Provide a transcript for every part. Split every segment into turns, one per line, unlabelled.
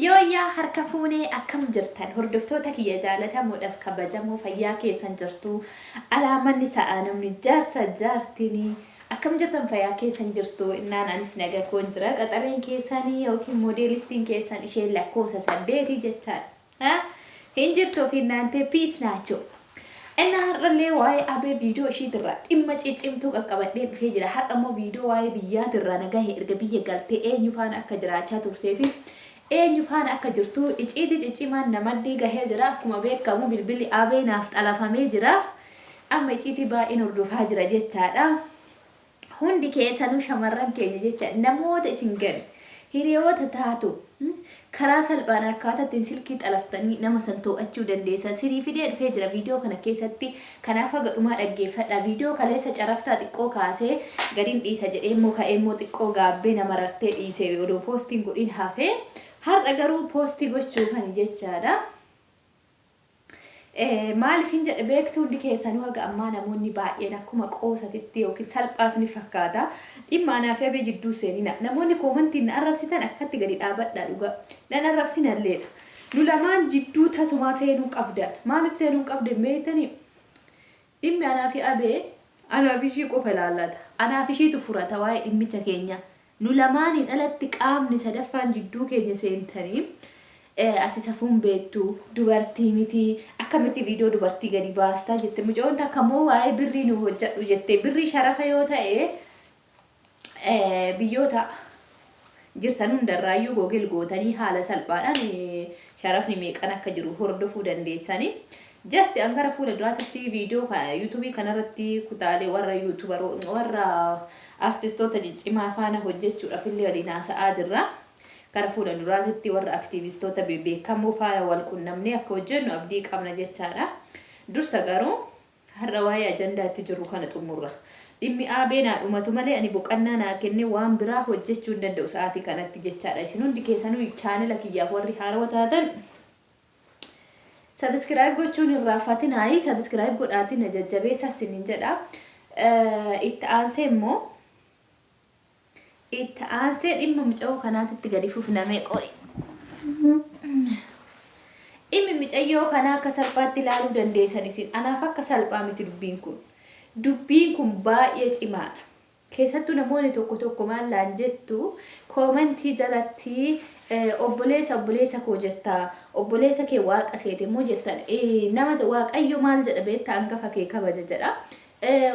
Yooyyaa harka fuunee akkam jirtan hordoftoota kiyya jaalatamoodhaaf kabajamoo fayyaa keessan jirtu alaamanni sa'aa namni jaarsa jaartini akkam jirtan fayyaa keessan jirtu innaan anis naga koon jira qaxaleen keessanii yookiin moodeelistiin keessan isheen lakkoofsa saddeetii jechaadha hin jirtu ofiin naantee piis naachoo Innaa har'allee waa'ee Abee viidiyoo ishiitirraa dhimma ciccimtuu qaqqabadheen dhufee jira. Har'a immoo viidiyoo waa'ee biyyaatirraa na gahe erga biyya galtee eenyu faana akka jiraachaa turtee fi eenyu faana akka jirtu iciitii ciccimaan na maddii gahee jira. Akkuma beekamu bilbilli Abee naaf xalafamee jira. Amma iciitii baay'een hordofaa jira jechaadha. Hundi keessanuu shamarran keenya jecha namoota isin gane hiriyoota taatu karaa salphaan akkaataa ittiin silkii xalaftanii nama san too'achuu dandeessan sinii fidee dhufee jira viidiyoo kana keessatti. Kanaaf haga dhumaa dhaggeeffadha. Viidiyoo kaleessa caraftaa xiqqoo kaasee gadin dhiisa jedhee immoo ka'ee immoo xiqqoo gaabbee na marartee dhiise odoo poostiin godhin hafee har'a garuu poostii gochuufani jechaadha. Maaliifin jedhe beektuu hundi keessanuu haga ammaa namoonni baay'een akkuma qoosatitti yookiin salphaa isiniif fakkaata. Dhimma anaa fi Abee jidduu seenina. Namoonni koomantiin na arrabsitan akkatti gadi dhaabadhaa dhugaa. Nan arrabsinalleedha. Nu lamaan jidduu tasumaa seenuu qabdan. Maaliif seenuu hin qabdan beektanii? Dhimmi anaa fi Abee anaa fi ishii qofa ilaallata. Anaa fi ishiitu furata waa'ee dhimmicha keenyaa. Nu lamaaniin alatti qaamni sadaffaan jidduu keenya seentanii ati safuu hin beektu, dubartii miti, akkamitti viidiyoo dubartii gadi baasta jette. Mucayoon takka immoo waa'ee birrii nu hojjedhu jette. Birrii sharafa yoo ta'e biyyoota jirtan hundarraayyuu googil gootanii haala salphaadhaan sharafni meeqan akka jiru hordofuu dandeessanii. Just an gara fuula duraatitti viidiyoo yuutuubii kanarratti kutaalee warra yuutuubaroo warra artistoota ciccimaa faana hojjechuudhaaf illee waliin haasa'aa jirra. Gara fuula duraatitti warra aktiivistoota bebeekamoo faana wal qunnamnee akka hojjennu abdii qabna jechaadha. Dursa garuu har'a waa'ee ajandaa itti jirru kana xumurra. Dhimmi Aabee naa dhumatu malee ani boqannaa naa kennee waan biraa hojjechuu hin danda'u sa'aatii kanatti jechaadha. Isin hundi keessanuu chaanela kiyyaaf warri haarawa taatan Sabiskiraayib gochuun hin raaffatinaayi. Sabiskiraayib godhaatii na jajjabeessaa isiniin jedha. Itti aansee immoo itti aansee dhimma mucayyoo kanaatitti gadi fufnamee qo'i. Dhimmi mucayyoo kanaa akka salphaatti ilaaluu dandeessan isin. Anaaf akka salphaa miti dubbiin kun. Dubbiin kun baay'ee cimaadha. Keessattuu namoonni tokko tokko maal naan jettu koomentii jalatti obboleessa obboleessa koo jetta obboleessa kee waaqa seete immoo jettan nama waaqayyo maal jedha beekta angafa kee kabaja jedha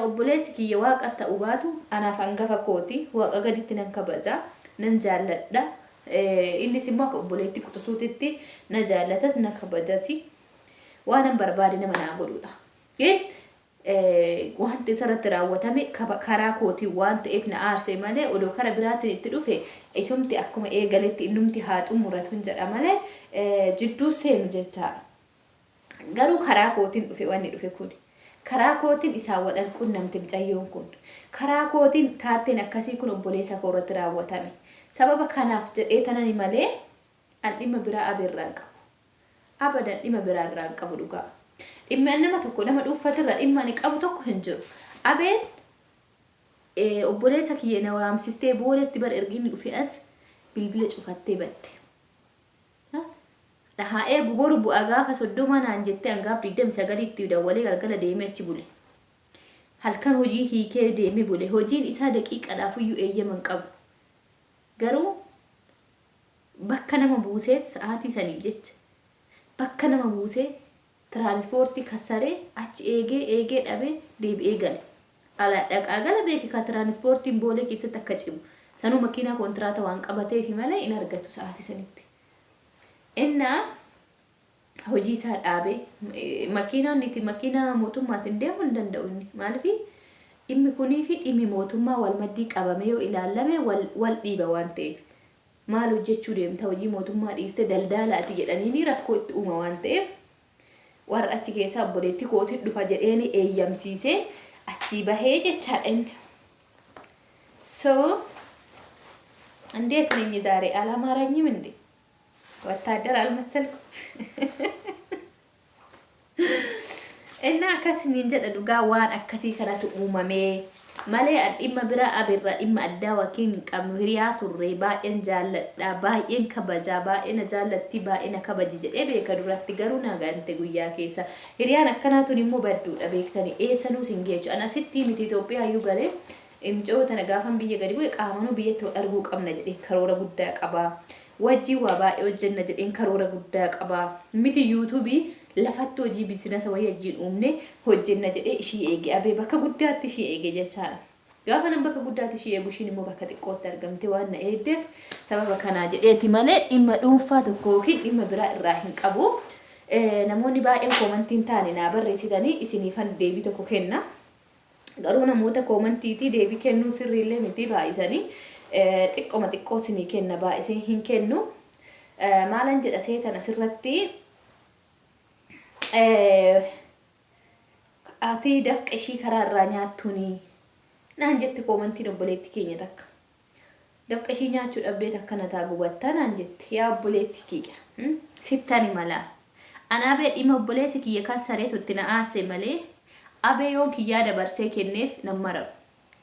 obboleessi kiyya waaqas ta'uu baatu anaaf angafa kooti waaqa gaditti nan kabaja nan jaalladha innis immoo akka obboleettii quxusuutitti na jaallatas na kabajasi waanan barbaade nama naa godhudha. Wanti isarratti raawwatame karaa kootiin waan ta'eef na aarse malee odoo kara biraatiin itti dhufe isumti akkuma eegaletti innumti haa xumuratun jedha malee jidduu seenu jechaadha. Garuu karaa kootiin dhufe wanni dhufe kun. Karaa kootiin isaan wal qunnamte mucayyoon kun. Karaa kootiin taatteen akkasii kun obboleessa koo irratti raawwatame. Sababa kanaaf jedhee tanani malee an dhimma biraa abeerraa hin qabu. Abadan dhima biraa irraa hin qabu dhugaa. Dhimmi an nama tokko nama dhuunfatirra dhimma ani qabu tokko hin jiru. Abeen obboleessa kiyya na waamsistee booletti bar ergi inni dhufe as bilbila cufattee badde. Na haa eegu boru bu'a gaafa 30 naan jettee an gaaf 29tti dawwalee galgala deemee achi bule. Halkan hojii hiikee deemee bule. Hojiin isaa daqiiqadhaafuyyuu eeyyama hin qabu. Garuu bakka nama buuseet sa'aatii saniif jecha bakka nama buusee tiraanispoortii kassaree achi eegee eegee dhabee deebi'ee gale. Ala dhaqaa gala beeki kaa tiraanispoortiin Boolee keessatti akka cimu. Sanuu makiinaa kontiraata waan qabateefi malee hin argatu sa'aatii sanitti. Innaa hojii isaa dhaabee makiinaa inni itti makiinaa mootummaatiin deemuu hin danda'u inni. Maaliif dhimmi kunii fi dhimmi mootummaa wal maddii qabamee yoo ilaalame wal dhiiba waan ta'eef. Maal hojjechuu deemta hojii mootummaa dhiiste daldaala ati jedhaniini rakkoo itti uuma waan ta'eef warra achi keessaa obboleettii kootiin dhufa jedheeni eeyyamsiisee achii bahee jechaadha inni. So እንዴት ነኝ ዛሬ አላማረኝም እንዴ? ወታደር አልመሰልኩም። Innaa akkas niin jedha dhugaa waan akkasii kanatu uumamee Malee an dhimma biraa Abeerraa dhimma addaa wakiin hin qabnu hiriyaa turre baay'een jaalladha baay'een kabajaa baay'ee na jaallatti baay'ee na kabaji jedhee beeka duratti garuu na gante guyyaa keessa. Hiriyaan akkanaa tun immoo badduudha beektanii eessanuu sin geechu. An asittii miti Itoophiyaayyuu galee Mcoo tana gaafan biyya gadi bu'e qaamanuu biyyatti wal arguu qabna jedheen karoora guddaa qaba. Wajjiin waa baay'ee hojjenna jedheen karoora guddaa qaba. Miti yuutuubii lafatti hojii bizinasa wayii wajjiin uumne hojjenna jedhee ishii eege. Abee bakka guddaatti ishii eege jechaadha. Gaafa nan bakka guddaatti ishii eegu ishiin immoo bakka xiqqootti argamte waan na eegdeef sababa kanaa jedheeti malee dhimma dhuunfaa tokko yookiin dhimma biraa irraa hin qabu. Namoonni baay'een koomantii hin taane naa barreessitanii isiniifan deebii tokko kenna. Garuu namoota koomantiitii deebii kennuu sirriillee miti baay'isanii xiqqoma xiqqoo isinii kenna baay'isee hin kennu. Maalan jedha seetan asirratti ati dafqa ishii karaa irraa nyaattuuni naan jetti koomantiin obboleetti keenya takka. Dafqa ishii nyaachuu dhabdeet akkana taa gubatta naan jette. Yaa obboleetti kiyya sittani malaa. An Abee dhima obboleessi kiyya kan sareetu itti na aarse malee Abee yoon kiyyaa dabarsee kenneef nan mararu.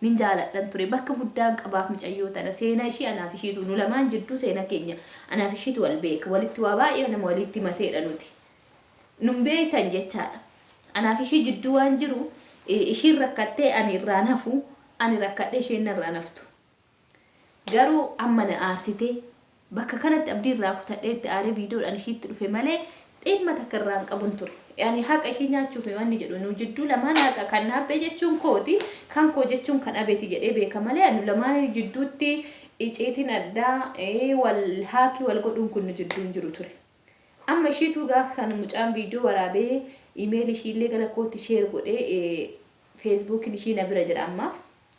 Nin jaaladhan ture. Bakka guddaan qabaaf micayyoo tana. Seenaa ishii anaaf ishiitu nu lamaan jidduu seena keenya anaaf ishiitu wal beeka. Walitti waa baay'ee nama walitti himateedha nuti. Nun beektan jechaadha. Anaaf ishii jidduu waan jiru ishiin rakkattee ani irraan hafu ani rakkadhee isheen narraan haftu. Garuu amma na aarsitee bakka kanatti abdii irraa kutadhee itti aaree viidiyoodhaan ishiitti dhufe malee dhimma takka irraa hin qabun ture. Ani haqa ishii nyaachuuf wanni jedhu nu jidduu lamaan haqa kan naabbee jechuun kooti kan koo jechuun kan abeeti jedhee beeka malee nu lamaan jidduutti iciitiin addaa wal haakii wal godhuun kun nu jidduu hin jiru ture. Amma ishiituu gaaf kan mucaan viidiyoo waraabee imeelii ishiillee gara kootti sheer godhee Feesbuukiin ishii na bira jira ammaaf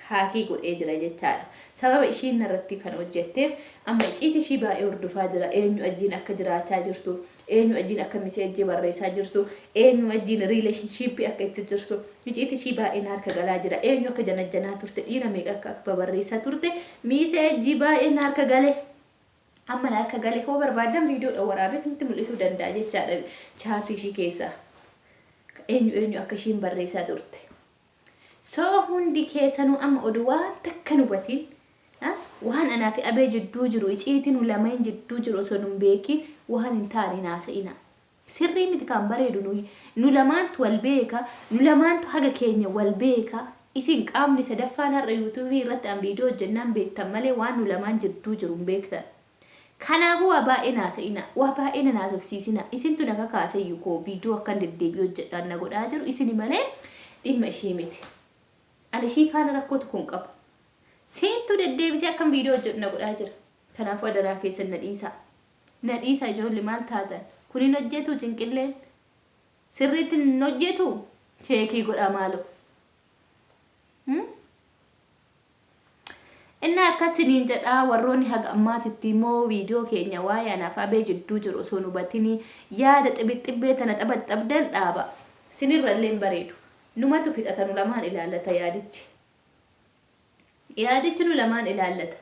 haakii godhee jira jechaadha. Sababa ishiin narratti kan hojjetteef amma iciiti ishii baay'ee hordofaa jira. Eenyu wajjiin akka jiraachaa jirtu, eenyu wajjiin akka miseejjii barreessaa jirtu, eenyu wajjiin riileeshinshiippii akka itti jirtu, iciiti ishii baay'ee na harka galaa jira. Eenyu akka janajjanaa turte, dhiira meeqa akka akka babarreessaa turte, miseejjii baay'ee na harka gale. Amma na harka gale hoo barbaaddan viidiyoodhaan waraabee isinitti mul'isuu danda'a jechaadha chaatii ishii keessaa. Eenyu eenyu akka ishiin barreessaa turte. So hundi keessanuu amma oduu waan takka hin hubatiin waan anaa fi abee jidduu jiru iciitii nu lameen jidduu jiru osoo nun beekiin waan hin taane hin haasa'inaa. Sirrii miti kan bareedu nuyi nu lamaantu wal beeka nu lamaantu haga keenya wal beeka isin qaamni sadaffaan har'a yuutuubii irratti an viidiyoo hojjennaan beektan malee waan nu lamaan jidduu jiru hin beektan. Kanaafuu waa baay'ee hin haasa'inaa, waa baay'ee nan haasofsiisinaa. Isintu na kakaaseyyuu koo viidiyoo akkan deddeebi'ee hojjedhaan na godhaa jiru isini malee dhimma ishii miti. Ani ishii faana rakkoo tokko hin qabu. Siintu deddeebisee akkan viidiyoo hojjedhu na godhaa jira. Kanaafuu adaraa keessan na dhiisaa. Na dhiisaa ijoollee maal taatan? Kun hin hojjetuu cinqilleen? Sirriitti hin hojjetuu? Cheekii godhaa maaloo. Hmm? Inni akkas isiniin jedha warroonni haga ammaatitti immoo viidiyoo keenya waa'ee anaaf abee jidduu jiru osoo hin hubatini yaada xibixxibbee tana xabaxxabdan dhaaba. Sinirra illee hin bareedu. Numatu fixata nu lamaan ilaallata yaadichi. Yaadichi nu lamaan ilaallata.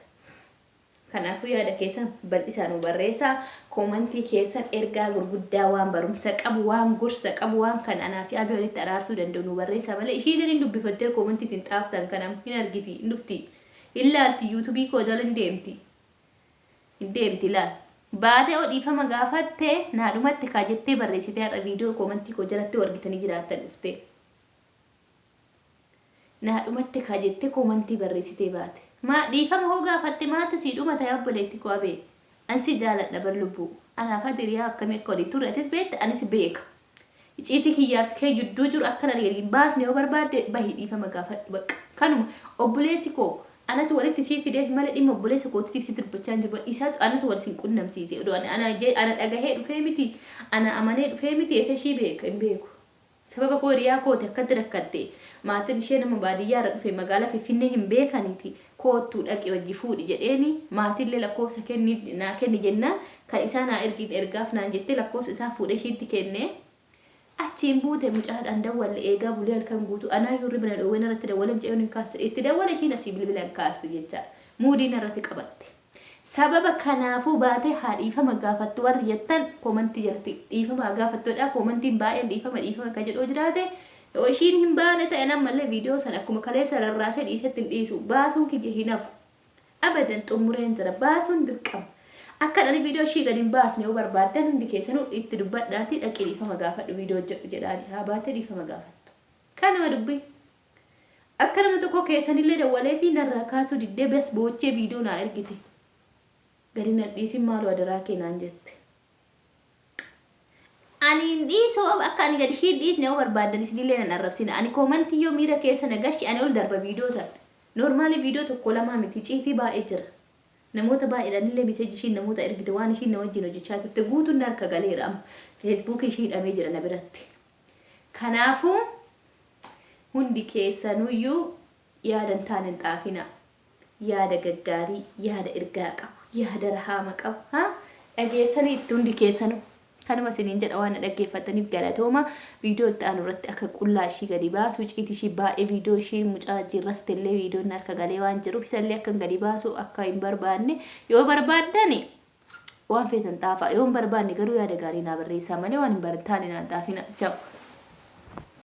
Kanaafuu yaada keessan bal'isaa nuu barreessaa. Koomantii keessan ergaa gurguddaa waan barumsa qabu, waan gorsa qabu, waan kan anaa fi Abee walitti araarsuu danda'u nuu barreessaa malee ishiileen hin dubbifattee koomantii isin xaaftan kana hin argiti, hin dhufti. Hin laalti yuutubii koo jala hin deemti. Hin deemti laal. Baatee oo dhiifama gaafatte naadhumatti kaa jettee barreessitee har'a viidiyoo koomantii koo jalatti argitanii jiraattan dhuftee. Naa dhumatte kaa jettee koomantii barreessitee baate. Maa dhiifama hoo gaafatte maaltu sii dhumata yaa obboleetti koo Abee. An si jaaladha bar lubbuu. Anaaf ati hiriyaa akkamii akka walii turre atis beekta anis beeka. Iciitii kiyyaa fi kee jidduu jiru akkan ani gadi hin baasne yoo barbaadde bahii dhiifama gaafadhu bakka. Kanuma obboleessi koo anatu walitti sii fideef malee dhimma obboleessa kootiitiif sitti dubbachaa hin jiru. Isatu anatu wal sin qunnamsiise. Odoo ana ana dhagahee dhufee miti ana amanee dhufee miti eessa ishii beeka hin beeku. Sababa koo hiriyaa kooti akkatti rakkatte maatin ishee nama baadiyyaa irra dhufe magaalaa finfinnee hin beekaniti koottuu dhaqi wajji fuudhi jedheeni maatillee lakkoofsa kenniif naa kenni jennaan kan isaa naa ergiin ergaaf naan jettee lakkoofsa isaa fuudhee ishiitti kenne achiin buute mucaadhaan dawwalle eegaa bulee halkan guutuu anaayyuu hirriba na dhoowwee narratti dawwalee mucayyoon hin kaastu itti dawwale ishiin asii bilbila hin kaastu jecha muudii narratti qabatte. Sababa kanaafuu baatee haa dhiifama gaafattu warri jettan koomantii jalatti dhiifama haa gaafattu jedhaa koomantiin baay'een dhiifama dhiifama kan jedhu yoo jiraate Yoo ishiin hin baane ta'e ammallee viidiyoo sana akkuma kaleessa rarraasee dhiisetti hin dhiisu. Baasuun kiyya hin hafu. Abadan xumureen jira. Baasuun dirqama. Akka ani viidiyoo ishii gadi hin baasne yoo barbaaddan hundi keessanuu itti dubbadhaatii dhaqii dhiifama gaafadhu viidiyoo hojjedhu jedhaani. Haa baatee dhiifama gaafattu. Kanuma dubbii. Akka nama tokko keessanillee dawwalee fi narraa kaasuu diddee bas boochee viidiyoo naa ergite. Gadi nan dhiisin maaloo adaraa kee naan jette. Ani hin dhiisu akka ani gadi ishii hin dhiisne yoo barbaaddan isinillee nan arrabsina. Ani koomantii yoo miira keessa na gashi ani ol darba viidiyoo san. Noormaalii viidiyoo tokko lamaa miti ciitii baay'ee jira. Namoota baay'eedhaan illee miseeji ishiin namoota ergite waan ishiin na wajjin hojjechaa turte guutuun na harka galeera amma. Feesbuukii ishii hidhamee jira na biratti. Kanaafuu hundi keessanuyyuu yaada hin taane hin xaafinaa. Yaada gaggaarii, yaada ergaa qabu, yaada rahaama qabu, ha? Dhageessanii itti hundi keessanuu. Kanuma isiniin jedha waan na dhaggeeffattaniif galatooma. Viidiyoo itti aanu irratti akka qullaa ishii gadi baasu, iciiti ishii baay'ee viidiyoo ishii mucaa wajjin rafte illee viidiyoon harka galee waan jiruuf isallee akka gadi baasu akka hin barbaanne yoo barbaaddani waan feetan xaafaa yoo hin barbaanne garuu yaada gaarii naa barreessaa malee waan hin taane naan xaafina. Ciao.